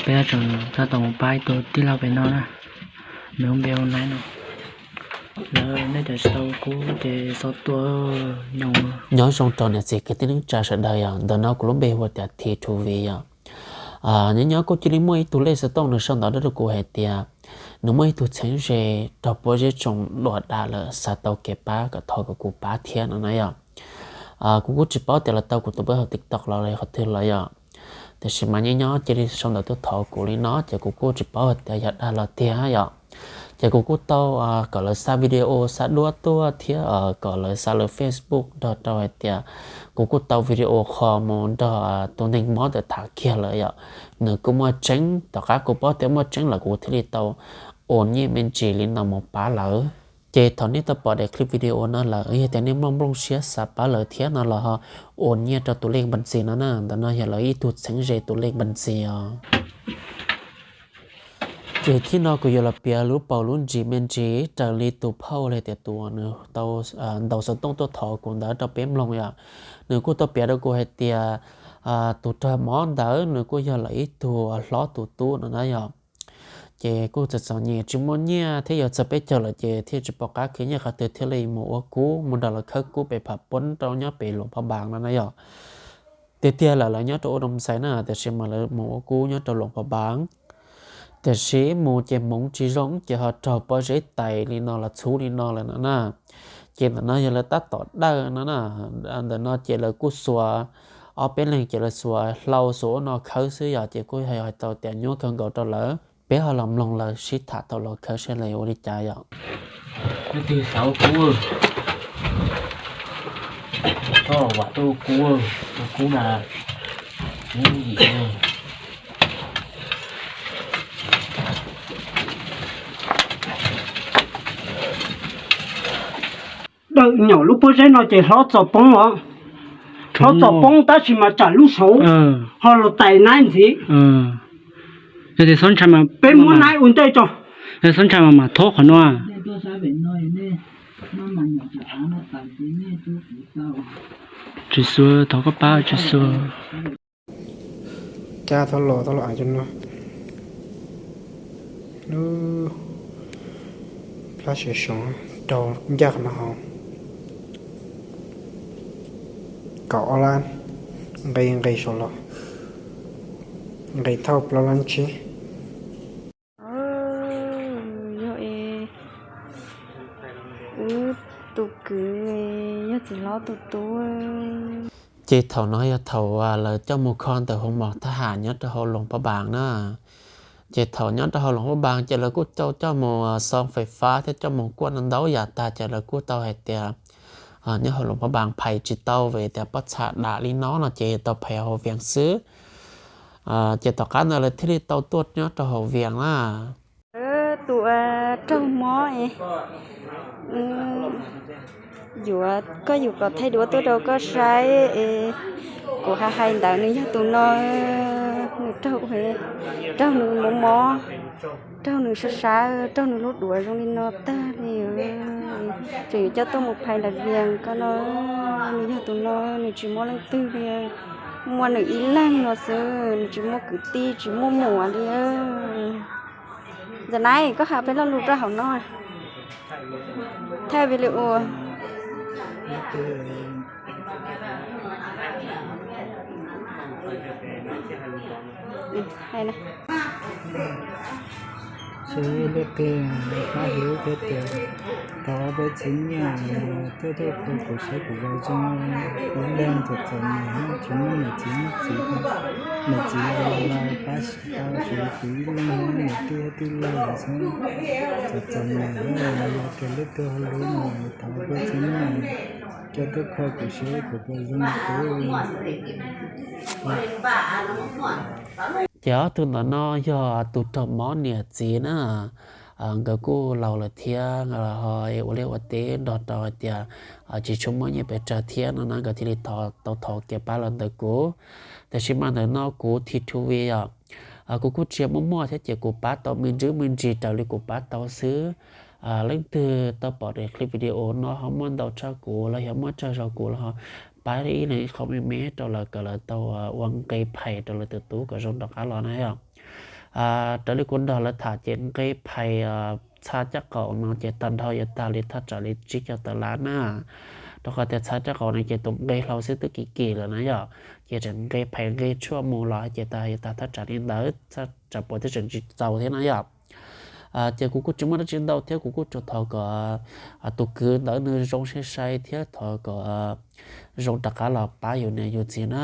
Peb tseem tau mus pab ib tug tij laug pem no na, nws lub npe hu Naib no. Lawv nej cov tsis tau kuv ces txhob tuaj nyob. Nyob zoo rau niam txiv kwv tij neej tsa sawv daws yom, ntawm no kuv lub npe hu tias Thi Thu Vi yom. Nyob nyob kuj cia li muaj ib tug lej xov tooj nws sau ntawv rau kuv hais tias nws muaj ib tug txheeb ze raug pob zeb tsoo dua dag lawm, xav tau kev pab kom thov kom kuv pab thiab no na yom. Kuv kuj tsis paub tias lawv tau kuv tus npawb hauv TikTok los li qhov twg los yom. Tiam sis mas nyob nyob cia li sau ntawv tuaj thov kuv li no ces kuv kuj tsis paub hais tias yog dag los tiag yom. Ces kuv kuj tau kom lawv xa video xa duab tuaj thiab kom lawv xa lawv Facebook nrog rau hais tias kuv kuj tau video call mus nrog tus neeg mob ntawd tham kiag lawm yom. Nws kuj muaj tseeb, tom qab kuv paub tias muaj tseeb lawm kuv thiaj li tau ua nyiaj me ntsis li no mus pab lawv. Ces thaum nej tau pom daim clip video no lawm, yog tias nej muaj nplooj siab xav pab lawv thiab no los ho ua nyiaj rau tus lej npas ntxis no na, ntawm no yog lawv ib tug txheeb ze tus lej npas ntxis os. Ces thib no kuv yuav los piav lub paus lub ntsis me ntsis raws li tus phauj los tias tus uas nws tau ntaus xov tooj tuaj thov kuv ntawd rau peb mloog yom. Nws kuj tau piav rau kuv hais tias tus raug mob ntawd nws kuj yog lawv ib tug hlob tus tub no na yom. Ces kuj txom txom nyem tsis muaj nyiaj thiab, yuav txog peb caug lawm ces thiaj tsis pom qab khwv nyiaj qhov twg thiaj li mus ua kub mus nrog lawv khawb kub pem Pham Pob rau nyob pem Luam Phab Npaas no na yom. Tiag tiag lawm lawv nyob rau Ua Doo Xais na, tiam sis mas lawv mus ua kub nyob rau Luam Phab Npaas. Tiam sis mus ces hmoov tsis zoo ces ho raug pob zeb tais li no los txhub li no lawm no na. Ces ntawm no yog lawv tab tom dawj no na, ntawm no ces lawv kuj xuas ob peb leeg ces lawv xuas hlau xuas ua no khawb xwb yom, ces kuj yog hais tau tias nyuaj kawg nkaus rau lawv. Peb ho los mloog lawv sib tham tau los khawb seb lawv ua li cas yom. Leej twg xav ua kub, txhob vam tuaj ua kub, ua kub na, tsis muaj yim. Dawm nyaum lub pob zeb no ces hlob txos poob os. Hlob txos poob tab sis mas tsam lub saud ho los tais naib ntxiv. Yog tias xob ntshai mas peb muab naib ua ntej tso. Yog xob ntshai mas mam thob qhov no. Tsis xua, thov koj pab tsis xua. Cab thov los thov los cov no. Lub plab siav soov raug ncaj qhov no hauv. Kaum ob lab, nqi nqi saum los, nqi thauj plaub lab tsib. Yog es wb tus kwv yog txiv hlob tus tub. Ces thaum no yog thaum lawv coj mus kho ntawm hoo mos thab ham nyob rau hauv Luam Phab Npaas na. Ces thaum nyob rau hauv Luam Phab Npaas ces lawv kuj tau coj mus xoo fais fab thiab coj mus kuaj ntau ntau yam tag ces lawv kuj tau hais tias nyob hauv Luam Phab Npaas phais tsis tau vim tias pob txha dam li no no ces tau phais hauv Vias xwb. Ces tom qab ntawd lawv thiaj li tau tuaj nyob rau hauv Vias na. Tus raug mob es yuav koj yug kom thaij duab tuaj rau koj saib es kuv hais hais ntawd nws yog tus no, nws raug, raug nws mob mob, raug nws sab sab, raug nws lub duav zoo li no tag li. Tseem yuav coj tuaj mus phais ntawm Vias ko no, nws yog tus no, nws tsis muaj leej twg li, muaj nws ib leeg no xwb, nws tsis muaj kwv tij tsis muaj muam li. Ntxawm Naib, koj hais peb lo lus rau hauv no. Thaij video. Seb leej twg pab hlub thiab tias tau ob peb txiv nyiaj tuaj tuaj kho kuv seb kuv zoo zoo, ib leeg txom txom nyem tsis muaj niam txiv muaj txiv, niam txiv los pab tsis tau, tsuas yog kuv ib leeg niam tij thiab tij laug lawm xwb. Txom txom nyem yog tias leej twg ho hlub no thov ob peb txiv nyiaj coj tuaj kho kuv seb kuv puas zoo kuv. Ces ob tug ntawm no yog tus raug mob niam txiv na, nkawd kuj laus lawm thiab, ho ua liaj ua teb nrog rau hais tias tsis tshua muaj nyiaj pes tsawg thiab no na, nkawd thiaj li tau thov kev pab los ntawm kuv. Tiam sis mas ntawm no kuv Thi Thu Vi yom, kuv kuj tsis yog muaj muaj thiab ces kuv pab tau me ntsis me ntsis raws li kuv pab tau xwb. Leej twg tau pom daim clip video no ho muaj ntau tshaj kuv los yog muaj tsawg zog kuv los ho pab ib leeg ib qho me me rau lawv kom lawv tau ua nqi phais rau lawv tus tub kom zoo rov qab los na yom. Raws li kuv nrog lawv tham ces nqe phais txha caj qaum no ces tag nrho yuav tag li thaj tsam li tsib caug tawm lab na. Rau qhov tias txha caj qaum no ces tus nqe hlau xwb twb kim kim lawm na yom, ces tseem nqe phais nqe tshuaj mus los ces tag yuav tag thaj tsam li ntawd, thaj tsam puas thiab tseem tsis txaus thiab na yom. Ces kuv kuj tsis muaj dab tsi ntau thiab kuv kuj tsuas thov kom tus kwv ntawd nws zoo sai sai thiab thov kom zoo rov qab los pab yus niam yus txiv na.